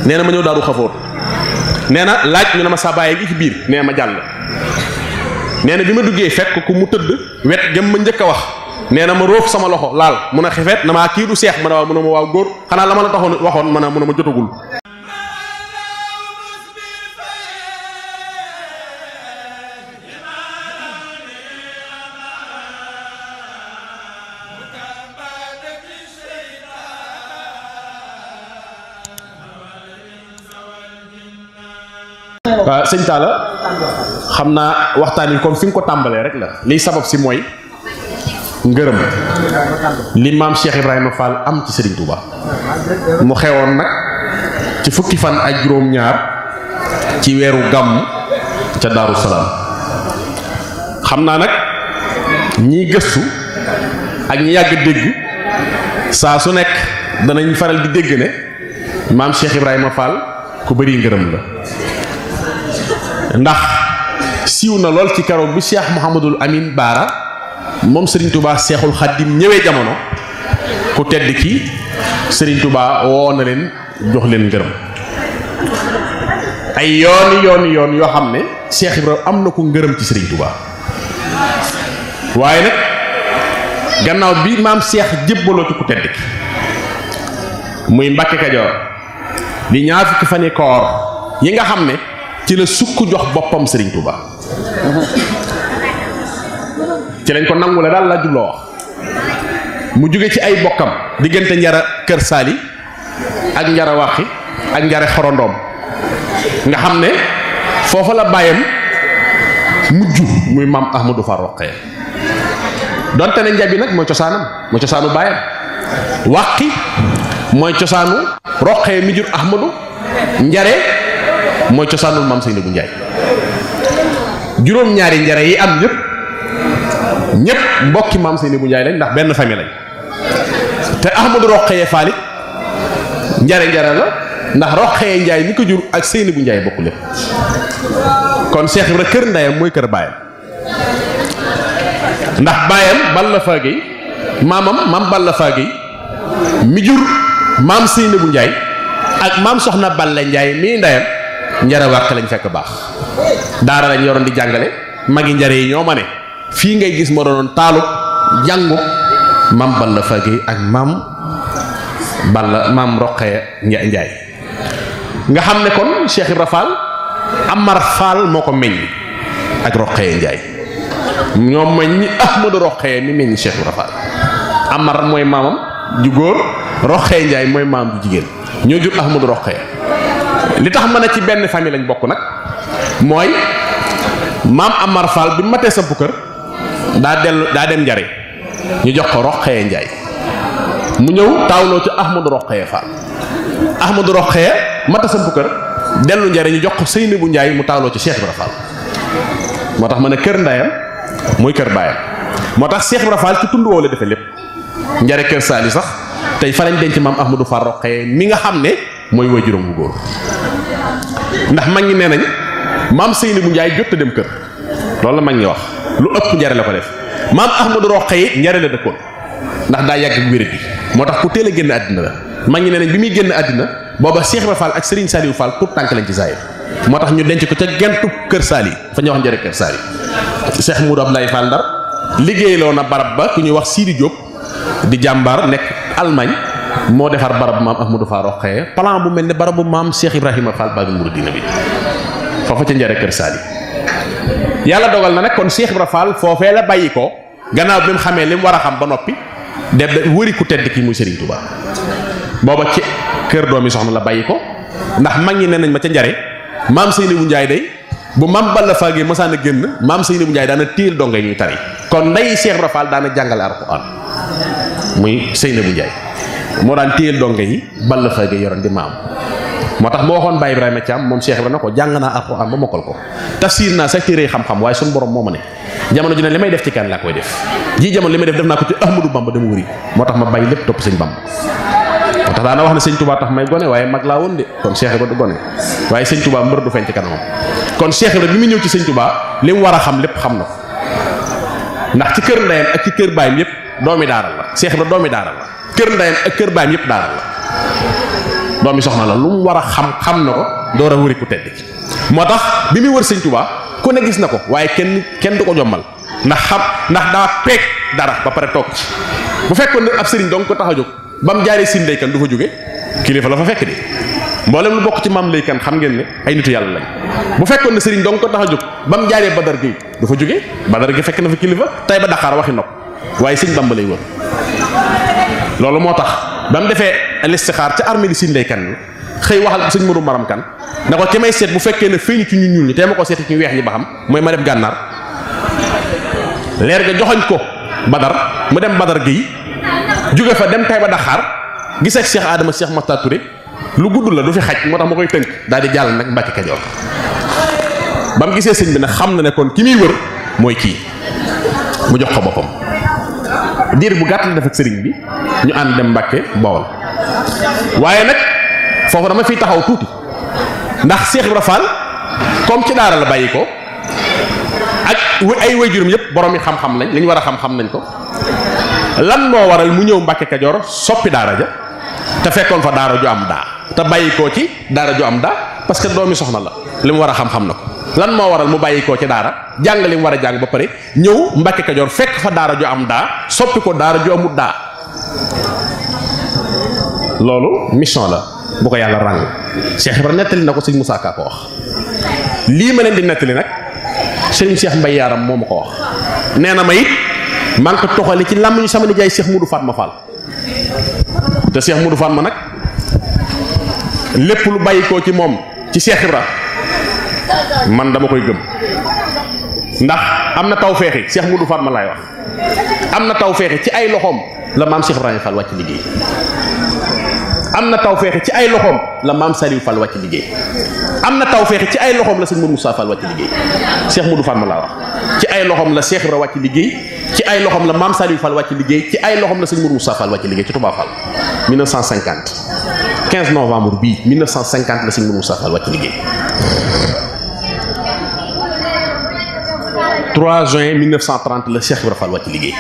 nee na ma ñëw Daaru Xafoor nee na laaj ñu ne ma sa baay gi ci biir nee ma jàll nee na bi ma duggee fekk ku mu tëdd wet jëm ma njëkk a wax nee na ma róof sama loxo laal mun a xefeet na maa kii du seex ma ne waaw mun a ma waaw góor xanaa la ma la taxoon waxoon mun a ma jotagul. waaw sëñ Talla xam naa waxtaan wi comme fi nga ko tàmbalee rek la liy sabab si mooy ngërëm li maam Cheikh Ibrahima Fall am ci Serigne Touba mu xewoon nag ci fukki fan ak juróom-ñaar ci weeru gàmm ca Daaru Salaam xam naa nag ñiy gëstu ak ñi yàgg dégg saa su nekk danañ faral di dégg ne maam Cheikh Ibrahima Fall ku bari ngërëm la. ndax siiw na lool ci keroog bi Cheikh Mouhamadul Amin Baara moom Serigne Touba Cheikhul Khadim ñëwee jamono ku tedd ki Serigne Touba woo na leen jox leen ngërëm ay yoon yoo xam ne Cheikh Ibrahima am na ko ngërëm ci Serigne Touba waaye nag gannaaw bi maam Cheikh jébbaloo ci ku tedd ki muy Mbàkke Kajoor di ñaar fukki fani koor yi nga xam ne ci la sukk jox boppam Serigne Touba ci lañ ko nangu la daal la jubloo wax mu jóge ci ay bokkam diggante njara kër saali ak njara waxi ak njara xorondoom nga xam ne foofa la bàyyam mujj muy maam Ahmadou Fall Roqee donte ne njabi nag mooy cosaanam mooy cosaanu bàyyam waqi mooy cosaanu Roqee mi jur Ahmadou njare mooy cosaanul maam Seynabou Ndiaye juróom-ñaari njare yi am ñëpp mbokki maam Seynabou Ndiaye lañ ndax benn famille lañ te Ahmadou Roqee Fall njare la ndax Roqee Ndiaye mi ko jur ak Seynabou Ndiaye bokku lépp kon Cheikh Ibra kër ndayam mooy kër baayam ndax baayam Balla Fagey maamam maam Balla Fagey mi jur maam Seynabou Ndiaye ak maam Soxna Balla Ndiaye mii ndayam njare wàq lañ fekk baax daara lañ yoroon di jàngale magi njare yi ñoo ma ne fii ngay gis moo doonoon taalub jàngu maam Balla Fagey ak maam Roqee Ndiaye nga xam ne kon Cheikh Ibra Fall Amar Fall moo ko meññ ak Roqee Ndiaye ñoom meññ Ahmadou Roqee mi meññ Cheikh Ibra Fall Amar mooy maamam ju góor Roqee Ndiaye mooy maam ju jigéen ñoo jur Ahmadou Roqee li tax mën a ci benn famille lañ bokk nag mooy maam Amar Fall bi matee sampu kër daa dem njare ñu jox ko Roqee Ndiaye mu ñëw taawloo ci Ahmadou Roqee Fall Ahmadou Roqee mata sampu kër dellu njare ñu jox ko Seynabou Ndiaye mu taawloo ci Cheikh Ibra Fall moo tax ma ne kër ndayam mooy kër baayam moo tax Cheikh Ibra Fall ci tund woo la defee lépp njare kër saali sax tey fa lañ denc maam Ahmadou Fall Roqee mi nga xam ne mooy waajuram bu góor ndax mag ñi nee nañ maam Seynabou Ndiaye jot a dem kër loolu la mag ñi wax lu ëpp njare la ko def maam Ahmadou Roqee njare la dëkkoon ndax daa yàgg ak wér bi moo tax ku teel a génn àddina la mag ñi nee nañ bi muy génn àddina booba Cheikh Ibra Fall ak Serigne Saliou Fall tout tànk lañ ci saayir moo tax ñu denc ko ca gentu kër Saali fa ñuy wax njare kër Saali Cheikh Moudou Abdoulaye Fall Ndar liggéeyloo na barab ba ku ñuy wax Sidi Diop di jàmbaar nekk Allemagne moo defar barab maam Ahmadou Fall Roqee plan bu mel ne barabu maam Cheikh Ibrahima Fall Babi Mouridina bi foofa ca njare kër Saali yàlla dogal na nag kon Cheikh Ibra Fall foofee la bàyyi ko gannaaw bi mu xamee li mu war a xam ba noppi de wëri ku tedd ki muy Serigne Touba booba ci kër doomi soxna la bàyyi ko ndax mag ñi nee nañ ma ca njare maam Seynabou Ndiaye day bu maam Balla Fagey masaan a génn maam Seynabou Ndiaye daana téel donga ñuy tari kon nday Cheikh Ibra Fall daana jàngale alxuraan muy Seynabou Ndiaye moo daan téel donga yi Balla Fagey yoroon di maam moo tax moo waxoon Baye Ibrahima Thiam moom Cheikh Ibra na ko jàng naa alxuraan ba mokkal ko tafsir naa sax téere xam-xam waaye suñu borom moo ma ne jamono ji ne li may def ci kan laa koy def ji jamono li may def naa ko ci Ahmadou Bamba dama wëri moo tax ma bàyyi lépp topp sëñ Bamba moo tax daana wax ne sëñ Touba tax may gone waaye mag laa woon de kon Cheikh Ibra du gone waaye sëñ Touba mbër du feeñ ci kanamam kon Cheikh Ibra bi mu ñëw ci sëñ Touba li mu war a xam lépp xam na ko ndax ci kër ndeyam ak ci kër baayam yëpp doomi daaral la Cheikh Ibra doomi daaral la kër ndeyam ak kër baayam yëpp daaral la doomi soxna la lu mu war a xam na ko door a wëri ku tedd ki moo tax bi muy wër sëñ Tuubaa ku ne gis na ko waaye kenn du ko jommal ndax daa peeg dara ba pare toog ci bu fekkoon ne ab sëriñ dong ko tax a jóg ba mu jaaree Sine Leykan du fa jóge kilifa la fa fekk de mboolem lu bokk ci maam Leykan xam ngeen ne ay nitu yàlla lañ bu fekkoon ne sëriñ dong ko tax a jóg ba mu jaaree Badar Gueye du fa jóge Badar Gueye fekk na fa kilifa tay ba Dakar waxi nopp waaye sëñ Bamba lay wër loolu moo tax ba mu defee listixaar ca armée di Sine Leykan ni xëy waxal sëñ Modou Maram Kan ne ko ki may seet bu fekkee ne feeñu ci ñu ñuul ñi tey ma ko seeti ci weex ñi ba xam mooy ma dem gànnaar leer ga joxoñ ko Badar mu dem Badar Gueye jóge fa dem tay ba Dakar gis ak Cheikh Adama Cheikh Makhtar Touré lu gudd la du fi xaj moo tax ma koy tënk daal di jàll nag Mbàkke Kajoor ba mu gisee sëñ bi nag xam na ne kon ki muy wër mooy kii mu jox ko boppam diir bu gàtt la def ak sëriñ bi ñu ànd dem Mbàkke Bawol waaye nag foofu dama fiy taxaw tuuti ndax Cheikh Ibra Fall comme ci daara la bàyyi ko ak ay waajuram yëpp borom yi xam-xam lañ li ñu war a xam-xam nañ ko lan moo waral mu ñëw Mbàkke Kajoor soppi daara ja te fekkoon fa daara ju am daa te bàyyi koo ci daara ju am daa parce que doomi soxna la li mu war a xam-xam na ko lan moo waral mu bàyyi koo ci daara jàng li mu war a jàng ba pare ñëw Mbàkke Kajoor fekk fa daara ju am daa soppi ko daara ju amut daa loolu mission la bu ko yàlla ràng Cheikh Ibra nettali na ko sëñ Moussa Ka ko wax lii ma leen di nettali nag sëriñ Cheikh Mbaye Yaram moo ma ko wax nee na ma it maa ngi ko toxali ci làmmiñu sama nijaay Cheikh Moudou Fatma Fall te Cheikh Moudou Fatma nag lépp lu bàyyi koo ci moom ci Cheikh Ibra man dama koy gëm ndax am na taw feexi Cheikh Moudou Fatma laay wax am na taw feexi ci ay loxoom la maam Cheikh Ibrahima Fall wàcc liggéey am na taw feexi ci ay loxoom la maam Saliou Fall wàcc liggéey am na taw feexi ci ay loxoom la sëñ Mourou Moussa Fall wàcc liggéey Cheikh Moudou Fatma laa wax ci ay loxoom la Cheikh Ibra wàcc liggéey ci ay loxoom la maam Saliou Fall wàcc liggéey ci ay loxoom la sëñ Mourou Moussa Fall wàcc liggéey ci Touba Fall 1950 15 novembre bii 1950 la sëñ Mourou Moussa Fall wàcc liggéey 3 juin 1930 la Cheikh Ibra Fall wàcc liggéey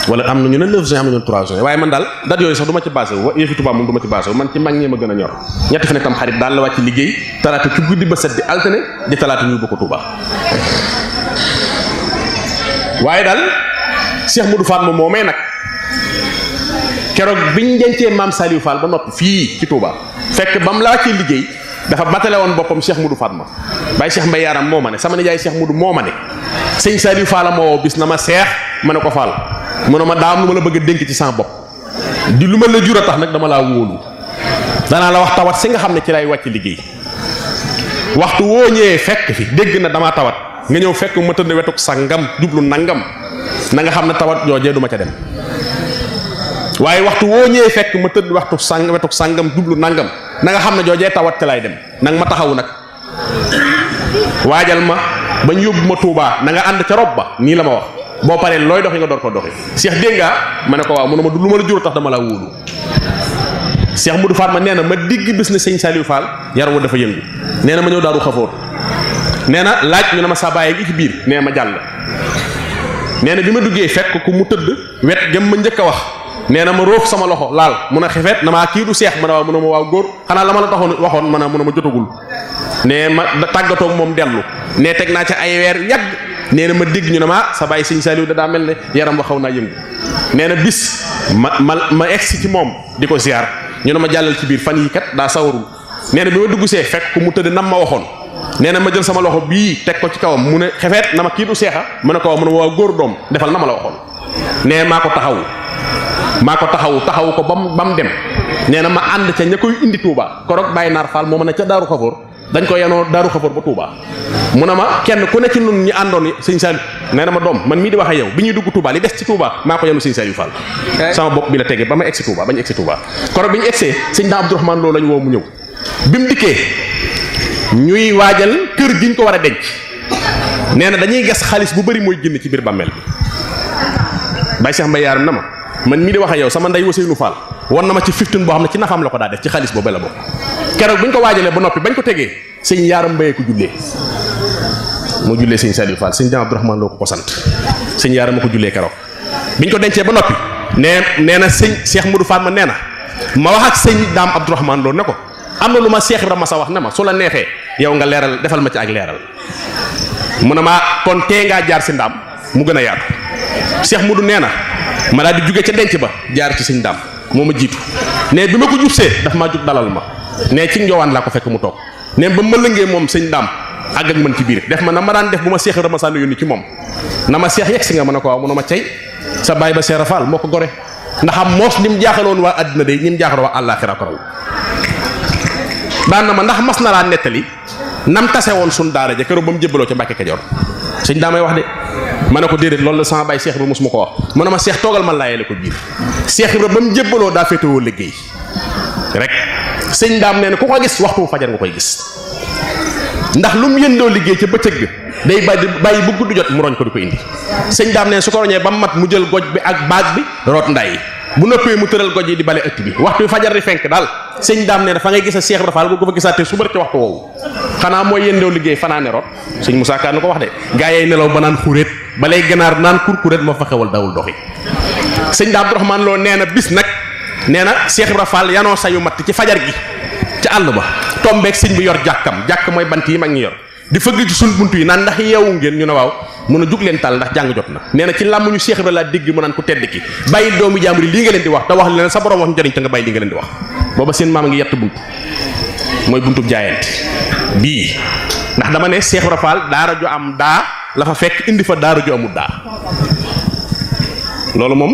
wala am na ñu ne 9 juin am na ñu 3 juin waaye man daal date yooyu sax du ma ci basé wu yëfi Touba moom du ma ci basé wu man ci mag ñee ma gën a ñor ñetti fan tam xarit daal la wàcc liggéey talaata ci guddi ba set di altine di talaata ñu bokk Touba waaye daal Cheikh Moudou Fatma moomee nag keroog biñ dencee maam Saliou Fall ba noppi fii ci Touba fekk ba mu la wàccee liggéey dafa batale woon boppam Cheikh Moudou Fatma bàyyi Cheikh Mbaye Yaram moo ma ne sama nijaay Cheikh Moudou moo ma ne sëñ Saliou Fall moo woo bis na ma seex ma ne ko Fall mu ne ma daa am lu ma la bëgg a dénk ci sama bopp di lu ma la jur a tax nag dama laa wóolu danaa la wax tawat si nga xam ne ci lay wàcc liggéey waxtu woo ñëwee fekk fi dégg na damaa tawat nga ñëw fekk ma tëdd wetuk sangam jublu nangam na nga xam ne tawat joojee du ma ca dem waaye waxtu woo ñëwee fekk ma tëdd wetuk sangam jublu nangam na nga xam ne joojee tawat ca lay dem nag ma taxawu nag waajal ma bañ yóbbu ma Touba na nga ànd ca rob ba nii la ma wax boo paree looy doxi nga door ko doxi Cheikh dégg nga ma ne ko waaw mu ne ma du lu ma la jur tax dama laa wóolu Cheikh Moudou Fatma nee na ma digg bis ne sëñ Saliou Fall yaram wa dafa yëngu nee na ma ñëw daaru xafoor nee na laaj ñu ne ma sa baay gi ci biir nee ma jàll nee na bi ma duggee fekk ku mu tëdd wet jëm ma njëkk a wax nee na ma róof sama loxo laal mun a xefeet na maa kii du seex ma ne waaw mu ne ma waaw góor xanaa la ma la taxoon waxoon ma ne mun a ma jotagul nee ma tàggatoog moom dellu nee teg naa ca ay weer yàgg nee na ma dégg ñu ne ma sa baay sëñ Saliou da daa mel ne yaram wa xaw naa yëngu nee na bis ma egsi ci moom di ko ziar ñu ne ma jàllal ci biir fan yi kat daa sawarul nee na bi ma dugg see fekk ku mu tëdd nam ma waxoon nee na ma jël sama loxo bii teg ko ci kawam mu ne xefeet na ma kii du seexa mu ne ko waaw mu ne ma waaw góor doom defal na ma la waxoon nee maa ko taxawu ko ba mu dem nee na ma ànd ca ña koy indi Touba korog Baye Naar Fall moo ma ne ca Daaru Xafoor dañ ko yanoo Daaru Xafoor ba Touba mu ne ma kenn ku ne ci nun ñi àndoon sëñ Saliou nee na ma doom man mii di wax ak yow bi ñuy dugg Touba li des ci Touba maa ko yanu sëñ Saliou Fall sama bopp bi la tegee ba ma egsi Touba bañ egsi Touba korog bi ñu egsee sëñ daa Abdourahmane loolu lañ woo mu ñëw bi mu dikkee ñuy waajal kër giñ ko war a denc nee na dañuy gas xaalis bu bëri mooy génn ci biir bàmmeel bi Baye Cheikh Mbaye Yaram na ma man mii di wax ak yow sama ndey Ousseynou Fall wan na ma ci 15 boo xam ne ci nafaam la ko daa def ci xaalis boobu la bokk keroog bi ñu ko waajalee ba noppi bañ ko tegee sëñ Yaram Mbaye ko jullee mu jullee sëñ Saliou Fall sëñ Daam Abdourahmane loo ko sant sëñ Yaram ma ko jullee keroog biñ ko dencee ba noppi nee na sëñ Cheikh Moudou Fatma nee na ma wax ak sëñ Daam Abdourahmane loolu ne ko am na lu ma Cheikh Ibra Massa wax ne ma su la neexee yow nga leeral defal ma ci ak leeral mu ne ma kon tee ngaa jaar si ndaam mu gën a yaatu Cheikh Mudu nee na ma daal di jóge ca denc ba jaar ci sëñ ndaam moo ma jiitu ne bi ma ko jubsee daf maa jug dalal ma ne ci njowaan laa ko fekk mu toog ne ba ma lëngee moom sëñ ndaam àgg ak man ci biir def ma na ma daan def bu ma Cheikh Ibra Massa yónni ci moom na ma Cheikh yegg si nga ma ne ko waaw mu ne ma cey sa baay ba Cheikh Rafal moo ko gore ndax am moos ni mu jaaxaloon waa àddina de ñi mu jaaxal waa àllaaxira ko raw daan na ma ndax mas na laa nettali nam tase woon sun daara ja keroog ba mu jébbaloo ca Mbàkke Kajoor sëñ daa may wax de ma ne ko déedéet loolu la sama baay Cheikh Ibra mosuma ko wax mu ne ma Cheikh toogal ma laayee la ko biir Cheikh Ibra ba mu jébbaloo daa féetewoo liggéey rek sëñ daam nee na ku ko gis waxtu fajar nga koy gis ndax lu mu yëndoo liggéey ca bëccëg ga day bàyyi bu gudd jot mu roñ ko di ko indi sëñ daam nee su ko roñee ba mu mat mu jël goj bi ak baag bi root nday bu noppee mu tëral goj yi di bale ëtt bi waxtu fajar di fenk daal sëñ daam nee na fa ngay gis a Cheikh Ibra Fall boo ko fa gisaatee suba ci waxtu woowu xanaa mooy yëndoo liggéey fanaane root sëñ Moussa Ka na ko wax de gaa yee nelaw ba naan xuréet balay ganaar naan kurkuréet moo fa xewal dawul doxi sëñ daa Abdourahmane Lo nee na bis nag nee na Cheikh Ibra Fall yanoo sayu matt ci fajar gi ci àll ba tombeeg sëñ bi yor jàkk mooy bant yi mag ñi yor di fëgg ci suñ buntu yi naan ndax yeewu ngeen ñu ne waaw mun a jug leen tal ndax jàng jot na nee na ci làmmuñu Cheikh Ibra laa dégg mu naan ku tedd ki bàyyi doomu jaambur yi lii nga leen di wax te wax leen sa borom wax ñu jëriñ te nga bàyyi li nga leen di wax booba seen maam a ngi yett buntu mooy buntu jaayante bii ndax dama ne Cheikh Ibra Fall daara ju am daa la fa fekk indi fa daara ju amul daa loolu moom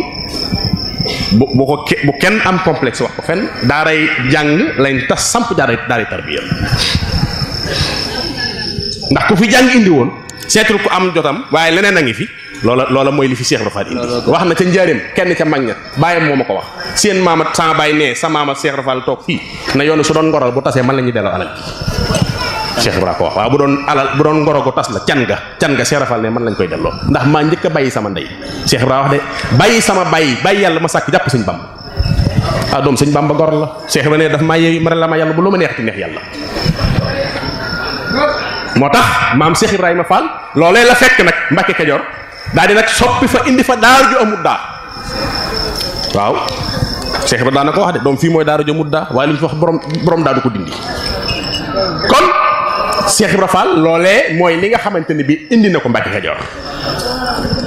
bu kenn am complexe wax ko fenn daaray jàng lañ tas samp daaray tarbiya ndax ku fi jàng indi woon seetul ku am jotam waaye leneen a ngi fi loola mooy li fi Cheikh Ibra Fall indi wax na ca njaareem kenn ca mag ña bàyyam moo ma ko wax seen maama sama baay nee sa maama Cheikh Ibra Fall toog fii na yoonu su doon ngoral bu tasee man la ñuy delloo alal Cheikh Ibra ko wax waaw bu doon ngoro gu tas la can ga Cheikh Ibra Fall ne man lañ koy delloo ndax maa njëkk a bàyyi sama ndey Cheikh Ibra wax de bàyyi sama bàyyi yàlla ma sàkk jàpp sëñ Bamba ah doom sëñ Bamba gor la Cheikh Ibra ne daf maa yeewi ma la ma yàlla bu lu ma neexati neex yàlla moo tax maam Cheikh Ibrahima Fall loolee la fekk nag Mbàkke Kajoor daal di nag soppi fa indi fa daara ju amut daa waaw Cheikh Ibra daan na ko wax de doom fii mooy daara ju amut daa waaye lu ñu fi wax borom daa du ko dindi kon Cheikh Ibra Fall loolee mooy li nga xamante ne bi indi na ko Mbàkke Kajoor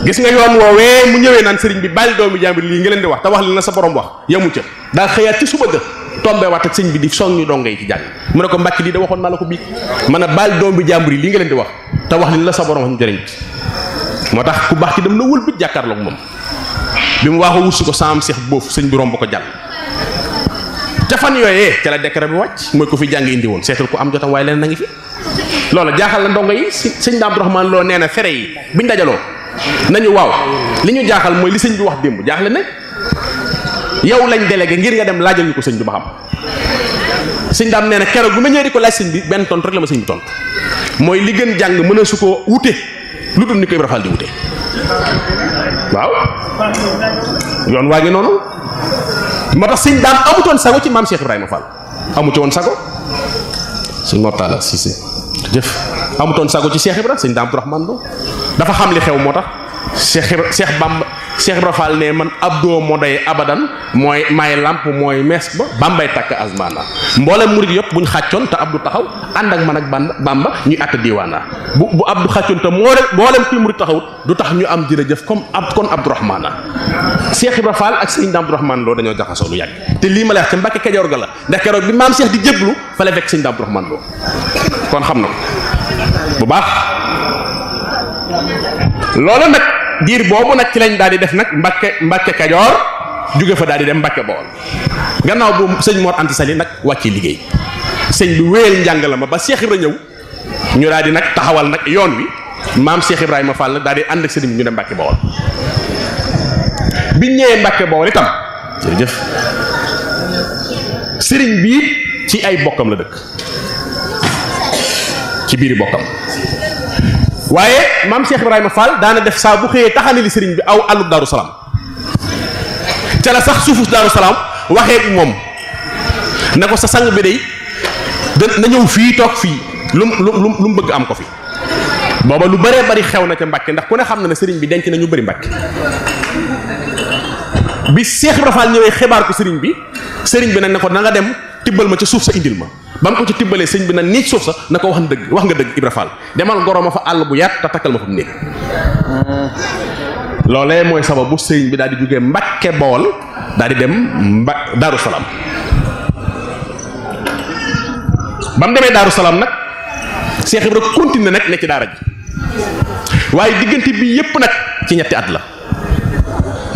gis nga yoon woowee mu ñëwee naan sëriñ bi bàyyi doomu jàmbur lii nga leen di wax te wax li na sa borom wax yamu ca daa xëyaat ci suba ga tombé waat ak sëñ bi di soññu donga yi ci jàng mu ne ko Mbàkke lii da waxoon naa la ko bii mën a bàyyi doomu jàmbur yi lii nga leen di wax te wax li la sa borom wax ñu jëriñ moo tax ku baax ki dem na wëlbit jàkkaarloog moom bi mu waaxoo wutsi ko saam seex boofu sëñ bi romb ko jàll ca fan yooyee ca la décret bi wàcc mooy ko fi jàng indi woon seetal ku am jotam waaye leneen na ngi fi loola jaaxal la ndongo yi sëñ Abdourahmane Lo nee na fere yi biñ dajaloo nañu waaw li ñu jaaxal mooy li sëñ bi wax démb jaaxle na yow lañ délégué ngir nga dem laajal ñu ko sëñ bi ba xam sëñ daam nee na keroog bu ma ñëwee di ko laaj sëñ bi benn tontu rek la ma sëñ bi tontu mooy li gën jàng mën a su ko wute lu dul ni ko Ibra Fall di wute waaw yoon waa ngi noonu moo tax sëñ daam amutoon sago ci maam Cheikh Ibrahima Fall amutoon woon sago sëñ Mortala Cissé jëf amutoon sago ci Cheikh Ibra sëñ daam Abdourahmane Lo dafa xam li xew moo tax Cheikh Ibra Fall ne man abdoo moo day abadan mooy may lamp mooy mees ba bambay takk asmana mboolem murid yëpp buñ xàccoon te abdu taxaw ànd ak man ak bamba ñuy àtt diiwaana bu abdu xàccoon te mboolem kuy murid taxawut du tax ñu am jërëjëf kon Abdourahmane Cheikh Ibra Fall ak sëñ Abdourahmane Lo dañoo jaxasoo lu yàgg te lii ma lay wax ci Mbàkke Kajoor ga la ndax keroog bi maam Cheikh di jéblu fa la fekk sëñ Abdourahmane Lo kon xam na ko bu baax loolu nag diir boobu nag ci lañ daal di def nag Mbàkke Kajoor jóge fa daal di dem Mbàkke Bawol gannaaw bu sëñ Mor Anta Sali nag wàcce liggéey sëñ bi wéyal njàngale ma ba Cheikh Ibra ñëw ñu daal di nag taxawal nag yoon wi maam Cheikh Ibrahima Fall daal di ànd ak sëriñ bi ñu dem Mbàkke Bawol biñ ñëwee Mbàkke Bawol itam jërëjëf sëriñ bi ci ay bokkam la dëkk ci biiri bokkam waaye maam Cheikh Ibrahima Fall daana def saa bu xëyee taxanali sëriñ bi aw àllub Daaru Salaam ca la sax suufus Daaru Salaam waxee moom ne ko sa sang bi day na ñëw fii toog fii lu mu bëgg am ko fi booba lu bëree bari xew na ca Mbàkke ndax ku ne xam na ne sëriñ bi denc na ñu bëri Mbàkke bi Cheikh Ibra Fall ñëwee xibaar ko sëriñ bi nag ne ko na nga dem tibbal ma ca suuf sa indil ma ba mu ko ci tibbalee sëñ bi na niij suuf sa na ko wax nga dëgg Ibra Fall demal goro ma fa àll bu yaat te takkal ma fa mu nekk loolee mooy sababu sëñ bi daal di jógee Mbàkke Bawol daal di dem Daaru Salaam ba mu demee Daaru Salaam nag Cheikh Ibra continué nag ne ci daara ji waaye diggante bi yépp nag ci ñetti at la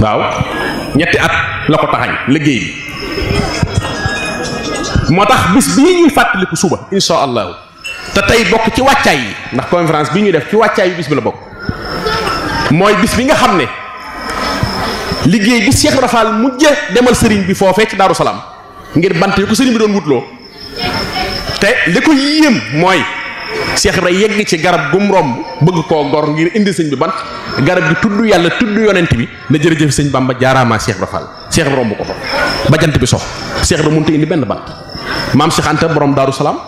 waaw ñetti at la ko taxañ liggéey bi moo tax bis bii ñuy fàttaliku suba insha allahu te tey bokk ci wàccaay yi ndax conférence bi ñuy def ci wàccaay yi bis bi la bokk mooy bis bi nga xam ne liggéey bi Cheikh Ibra Fall mujj demal sëriñ bi foofee ci Daaru Salaam ngir bant yi ko sëriñ bi doon wutloo te li ko yéem mooy Cheikh Ibra yegg ci garab gum romb bëgg koo gor ngir indi sëñ bi bant garab gi tudd yàlla tudd yonent bi na jërëjëf sëñ Bamba jaaraamaa Cheikh Ibra Fall Cheikh Ibra romb ko fa ba jant bi sox Cheikh Ibra mënut a indi benn bant maam Cheikh Anta borom Daaru Salaam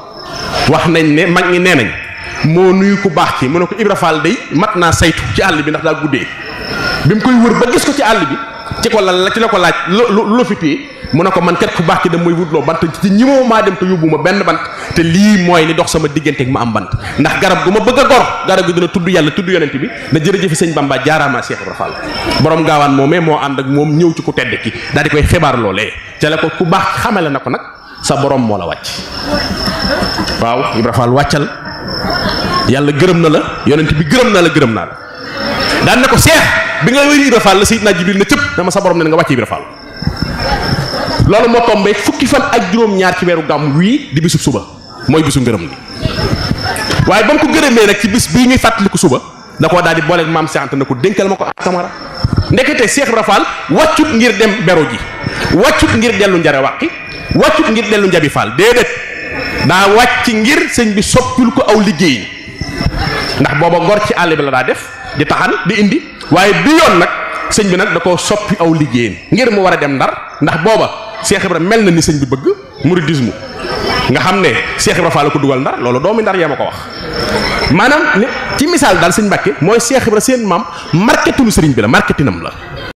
wax nañ ne mag ñi nee nañ moo nuyu ku baax ci mu ne ko Ibra Fall day mat naa saytu ci àll bi ndax daa guddee bi mu koy wër ba gis ko ci àll bi ci ko la ci la ko laaj lu fi téye mu ne ko man kat ku baax ki dem mooy wutloo bant ci ñi maa dem te yóbbu ma benn bant te lii mooy li dox sama diggante ak ma am bant ndax garab gu ma bëgg a gor garab gi dina tudd yàlla tudd yonent bi na jërëjëf sëñ Bamba jaaraamaa Cheikh Ibra Fall borom gaawaan moomee moo ànd ak moom ñëw ci ku tedd ki daal di koy xibaar loolee ca la ko ku baax xamale na ko nag sa borom moo la wàcc waaw Ibra Fall wàccal yàlla gërëm na la yonent bi gërëm na la gërëm naa la daan ne ko Cheikh bi nga wéri Ibra Fall la Seydina Jibril na cëpp dama sa borom ne nga wàcc Ibra Fall loolu moo tombé fukki fan ak juróom-ñaar ci weeru gàmm wii di bisub suba mooy bisu ngërëm li waaye ba mu ko gërëmee nag ci bis bii ñuy fàttaliku suba da koo daal di booleeg maam Cheikh Anta na ko dénkal ma ko ak Camara ndekete Cheikh Ibra Fall wàccut ngir dem beru ji wàccut ngir dellu njare wàqi wàccut ngir dellu njabi Fall déedéet daa wàcc ngir sëñ bi soppil ko aw liggéey ndax booba gor ci àll bi la daa def di taxan di indi waaye bi yoon nag sëñ bi nag da koo soppi aw liggéeyam ngir mu war a dem Ndar ndax booba Cheikh Ibra mel na ni sëñ bi bëgg mouridisme nga xam ne Cheikh Ibra Fall la ko dugal Ndar loolu doomi Ndar yaa ma ko wax maanaam ci misaal daal sëñ Mbàkke mooy Cheikh Ibra seen maam marketinu sëriñ bi la marketinam la